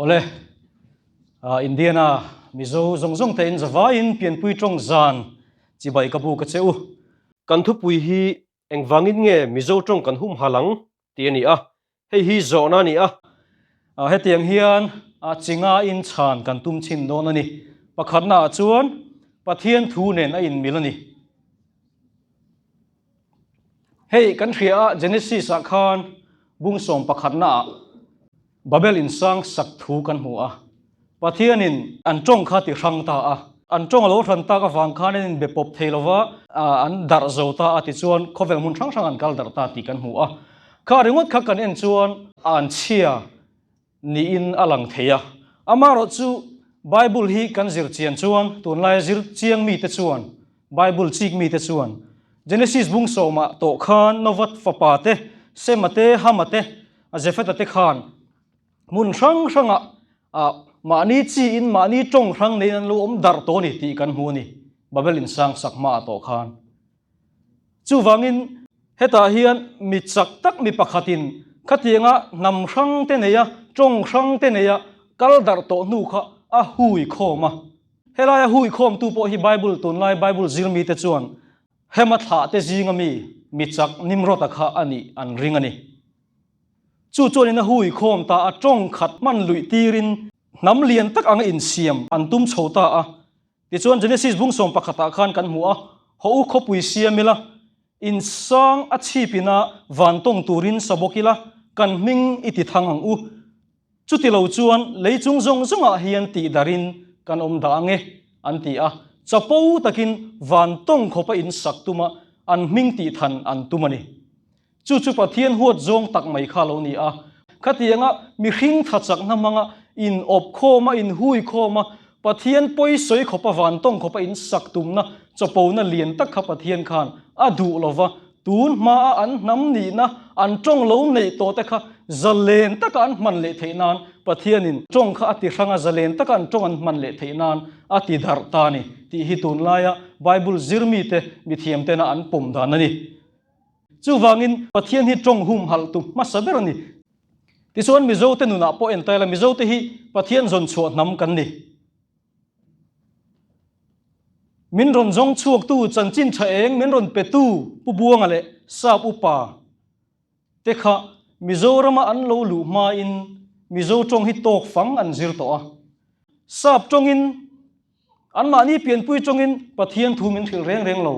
Awle, Indiana Mizo zawng zawng te in zavaiin pianpui tawng zan chibai ka bu ka che u. Kan thupui hi engvangin nge Mizo tawng kan humhalh ang tih a ni a, hei hi zawhna a ni a. Hetiang hian chinga in chhan kan tum chhin dawn a ni. Pakhatna ah chuan Pathian thu nen a inmil a ni. Hei kan hria a, Genesis ah khan bung sawm pakhatna ah Babel insang sak thu kan hmu a. Pathianin an tawng kha ti hrang ta a. An tawng a lo hran tak avang khan an inbe pawp thei lova, an darh zo ta a tichuan khawvel hmun hrang hrang an kal darh ta tih kan hmu a. Kha ringawt kha kan en chuan an chhia niin a lang thei a. Amaherawh chu Bible hi kan zir chian chuan tunlaia zir chiang mite chuan, Bible chik mite chuan Genesis bung sawmah tawh khan Nova fapa te, Sema te, Hama te, Jefeta te khan hmun hrang hrangah mahni chiin mahni tawng hrang neiin an lo awm darh tawh a ni tih kan hmu a ni, Babel insang sak hmaah tawh khan. Chuvangin, hetah hian mi chak tak mi pakhatin khatianga hnam hrang te neia, tawng hrang te neia kal darh tawh hnu kha a hui khawm a. Helaia hui khawmtu pawh hi Bible tunlai Bible zir mite chuan Hema thlah te zinga mi mi chak Nimrod-a kha a nih an ring a ni. Chu chuanin a hui khawm ta a, tawng khat hman luih tirin hnam lian tak anga insiam an tum chho ta a. Tichuan Genesis bung sawm pakhatah khan kan hmu a, Haw u khawpui siam ila, insang a chhip ina van tawng turin sa bawk ila, kan hming i ti thang ang u. Chuti lo chuan lei chung zawng zawngah hian tih darin kan awm dah ang e, an ti a. Chapo takin van tawng khawpa in sak tuma an hming tih than an tum a ni. Chu chu Pathian huat zawng tak mai kha lo ni a. Khatianga mihring tha chakna hmanga in awp khawm a, in hui khawm a, Pathian pawi sawi khawpa van tawng khawpa in sak tumna chawpona lian tak kha Pathian khan a duh lo va, tun hmaa an hnam nihna, an tawng lo neih tawh te kha zalen taka an hman leh theih nan Pathianin tawng kha a ti hrang a, zalen taka an tawng an hman leh theih nan a ti darh ta a ni tih hi tunlaia Bible zir mite mithiam tena an pawm dan a ni. Chuvangin Pathian hi tawng humhalh tu hmasa ber a ni. Tichuan Mizote nunah pawh en taila Mizote hi Pathian zawn chhuah hnam kan ni. Min rawn zawng chhuaktu chanchin tha eng min rawn petu Pu Buanga leh Sap Upa te kha Mizorama an lo luh hmain Mizo tawng hi tawk fang an zir tawh a. Sap tawngin anmahni pianpui tawngin Pathian thu min hrilh reng reng lo.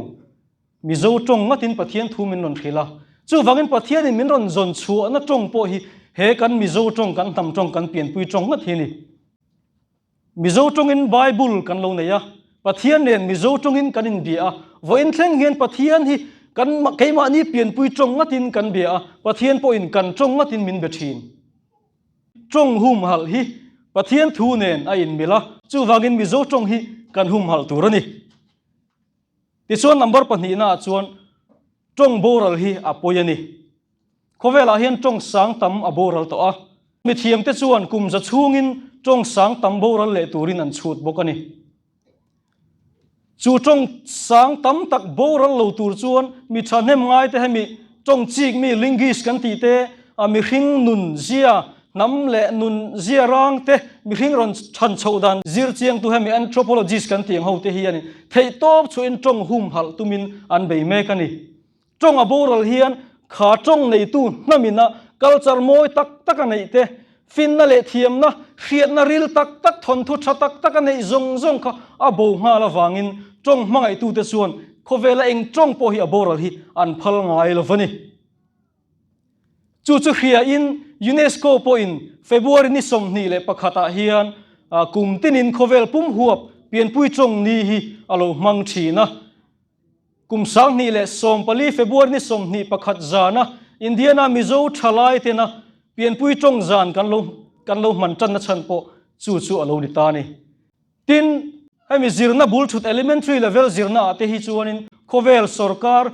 Mizo tawng ngatin Pathian thu min rawn hrilh a, chuvangin Pathianin min rawn zawn chhuahna tawng pawh hi he kan Mizo tawng, kan hnam tawng, kan pianpui tawng ngat hi a ni. Mizo tawngin Bible kan lo nei a, Pathian nen Mizo tawngin kan inbia a, vawiin thleng hian Pathian hi kan keimahni pianpui tawng ngatin kan bia a, Pathian pawhin kan tawng ngatin min be thin. Tawng humhalh hi Pathian thu nen a inmil a, chuvangin Mizo tawng hi kan humhalh tur a ni. Tichuan number pahnihnaah chuan tawng boral hi a pawi a ni. Khawvelah hian tawng sang tam a boral tawh a. Mithiamte chuan kum za chhungin tawng sang tam boral leh turin an chhut bawk a ni. Chu tawng sang tam tak boral lo tur chuan mi thahnem ngaite hemi tawng chik mi linguist kan tih te, a mihring nun zia Hnam leh nun zia rang te, mihring rawn chhan chhoh dan zir chiangtu hemi anthropologist kan tih ang ho te hi a ni. Theihtawp chhuahin tawng humhalh tumin an bei mek a ni. Tawng a boral hian kha tawng neitu hnamina culture mawi tak tak a neih te, finna leh thiamna, hriatna ril tak tak, thawnthu tha tak tak a neih zawng zawng kha a bo nghal avangin tawng hmangaihtute chuan khawvela eng tawng pawh hi a boral hi an phal ngai lo va ni. Chu chu hriain UNESCO pawhin February ni 21 ah hian kum tinin khawvel pum huap pianpui tawng ni hi a lo hmang thin a. Kum 2014 February ni 21 zana Indiana Mizo thalai tena pianpui tawng zan kan lo kan lo hman tanna chhan pawh chu chu a lo ni ta a ni. Tin, hemi zirna bul thut elementary level zirna ah te hi chuanin khawvel sorkar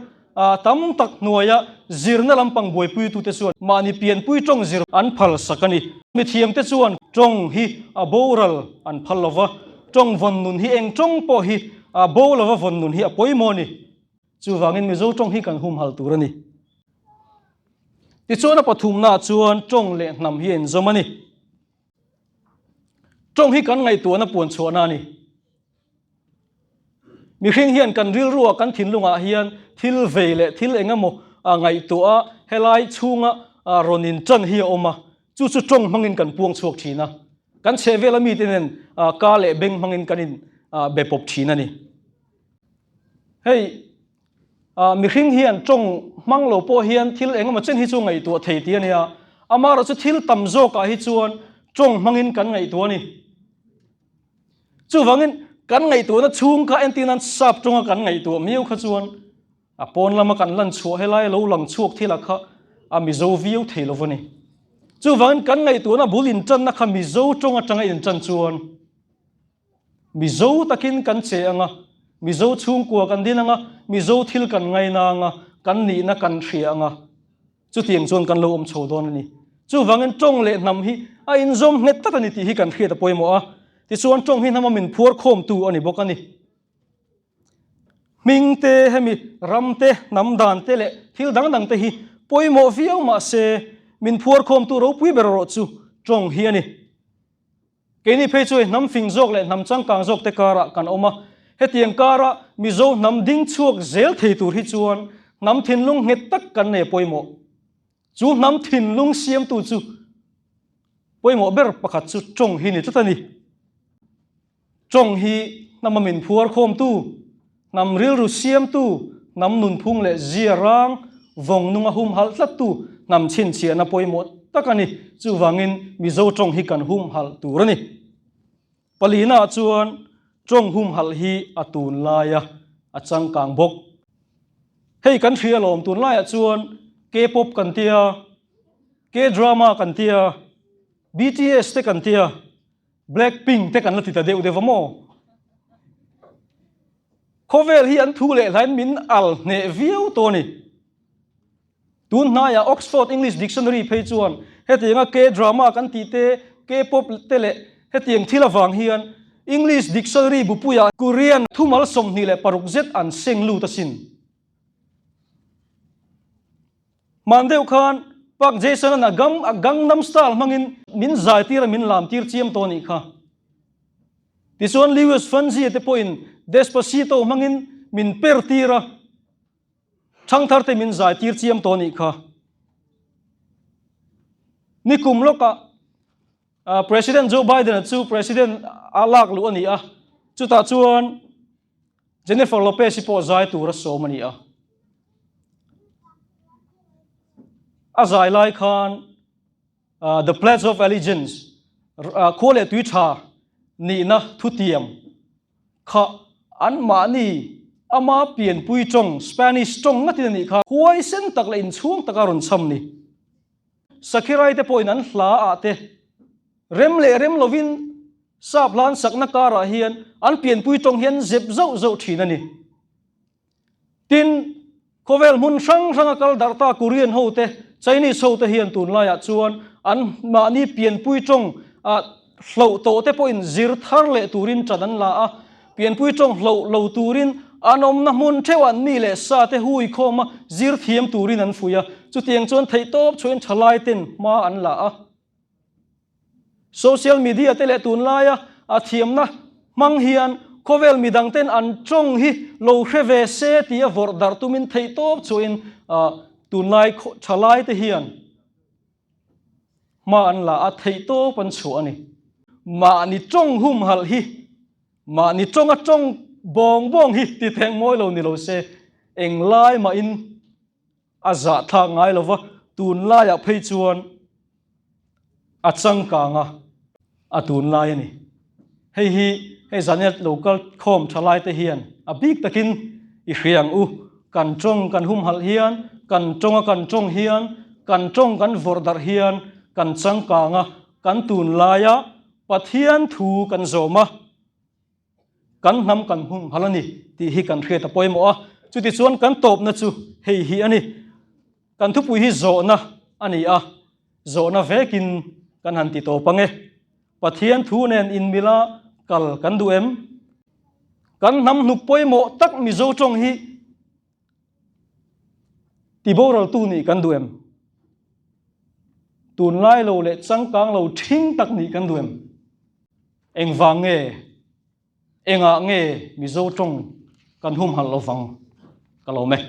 tam tak hnuaia zirna lampang buaipuitute chuan mahni pianpui tawng zir an phal sak a ni. Mithiamte chuan tawng hi a boral an phal lova, tawng vawn nun hi eng tawng pawh hi a bo lova vawn nun hi a pawimawh a ni. Chuvangin Mizo tawng hi kan humhal tur a ni. Tichuan a pathumnaah chuan tawng leh hnam hi a inzawm a ni. Tawng hi kan ngaihtuahna puan chhuahna a ni. Mihring hian kan rilruah kan thinlungah hian thil vei leh thil eng emaw ngaihtuah a, helai chhunga rawn inṭan hi a awm a, chu chu tawng hmangin kan puang chhuak ṭhin a. Kan chhehvela mite nen ka leh beng hmangin kan in be pawp ṭhin a ni. Hei mihring hian tawng hmang lo pawh hian thil eng emaw chen hi chu ngaihtuah thei tih a nia, amaherawhchu thil tam zawkah hi chuan tawng hmangin kan ngaihtuah a ni. Chuvangin, kan ngaihtuahna chhung kha entir nan sap tawnga kan ngaihtuah miau kha chuan a pawn lama kan lan chhuah helai lo lang chhuak thila kha a Mizo viau thei lo va ni. Chuvangin, kan ngaihtuahna bul intanna kha Mizo tawng atanga intan chuan Mizo takin kan che anga, Mizo chhungkua kan din anga, Mizo thil kan ngaina anga, kan nihna kan hria anga. Chutiang chuan kan lo awm chho dawn a ni. Chuvangin tawng leh hnam hi a inzawm nghet tlat a ni tih hi kan hriat a pawimawh a. Tichuan tawng hi hnama min phuar khawmtu a ni bawk a ni. Hming te, hemi ram te, hnam dan te leh thil dang dang te hi pawimawh viau mah se min phuar khawmtu ropui ber erawh chu tawng hi a ni. Keini phei chu hei hnam fing zawk leh hnam changkang zawk te karah kan awm a, hetiang kara Mizo hnam ding chhuak zel thei tur hi chuan hnam thinlung nghet tak kan nei pawimawh. Chu hnam thinlung siamtu chu pawimawh ber pakhat chu tawng hi ni tlat a ni. Tawng hi hnama min phuar khawmtu, hnam rilru siamtu, hnam nunphung leh zia rang vawng nunga humhalh tlattu hnam chhinchhiahna pawimawh tak a ni. Chuvangin Mizo tawng hi kan humhalh tur a ni. Palinaah chuan tawng humhalh hi a tunlaia a changkang bawk. Hei kan hria alawm, tunlaiah chuan K-pop kan tia, K-drama kan tia, BTS te kan tia, Black pink te kan la ti ta deuh deuh va maw? Khawvel hi an thu leh hlain min al hneh viau tawh a ni. Tun hnaiah Oxford English Dictionary phei chuan hetianga K-drama kan tih te, K-pop te leh hetiang thil avang hian English Dictionary bupuiah Korean thumal 26 zet an seng lut asin. Hman deuh khan Park Jason-a'n a gam a Gangnam Style hmangin min zaitir a min lamtir chiam tawh a nih kha. Tichuan Lewis Fonzie te pawhin Despacito hmangin min per tir a, thangthar te min zaitir chiam tawh a nih kha. Nikum lawkah President Joe Biden-a chu President a lak luh a ni a, chutah chuan Jennifer Lopez hi pawh zai tur a sawm a ni a. A zai lai khan The Pledge of Allegiance, khua leh tui tha nihna thutiam kha anmahni ama pianpui tawng, Spanish tawng ngatin a nih kha huaisen tak leh inchhuang taka rawn chham ni. Sakhirai te pawhin an hla ah te rem leh rem lovin sap hla an sakna karah hian an pianpui tawng hi an zep zauh zauh thin a ni. Tin, khawvel hmun hrang hranga kal darh ta Korean ho te, Chinese ho te hian tunlaiah chuan an mahni pianpui tawng ah hloh tawh te pawhin zir thar leh turin ṭan an la a, pianpui tawng hloh lo turin an awmna hmun theuh an mi leh sa te hui khawma zir thiam turin an fuih a, chutiang chuan theihtawp chhuahin thalai ten hma an la a. Social media te leh tunlaia a thiamna hmang hian khawvel midang ten an tawng hi lo hre ve se tia vawrh darh tumin theihtawp chhuahin tunlai thalai te hian Hma an la a, theihtawp an chhuah a ni. Mahni tawng humhalh hi, mahni tawnga tawng bawng bawng hi ti theng mawi lo ni lo se, englai mahin a zahthlak ngai lo va, tunlaiah phei chuan a changkang a. A tunlai a ni. Hei hi hei zania lo kal khawm tha lai te hian a bik takin i hria ang u. Kan tawng kan humhalh hian, kan tawnga kan tawng hian, kan tawng kan vawrh darh hian kan changkang a, kan tunlaia Pathian thu kan zawm a. Kan hnam kan humhalh a ni tih hi kan hriat a pawimawh a, chutichuan kan tawpna chu hei hi a ni. Kan thupui hi zawhna a ni a, zawhna vekin kan han ti tawp ang e. Pathian thu nen inmila kal kan duh em? Kan hnam hnuk pawimawh tak Mizo tawng hi tiboraltu nih kan duh em? Tunlai lo leh changkang lo ṭhing tak nih kan duh em? Engvang nge, engah nge Mizo tawng kan humhalh lovang? Ka lawm e.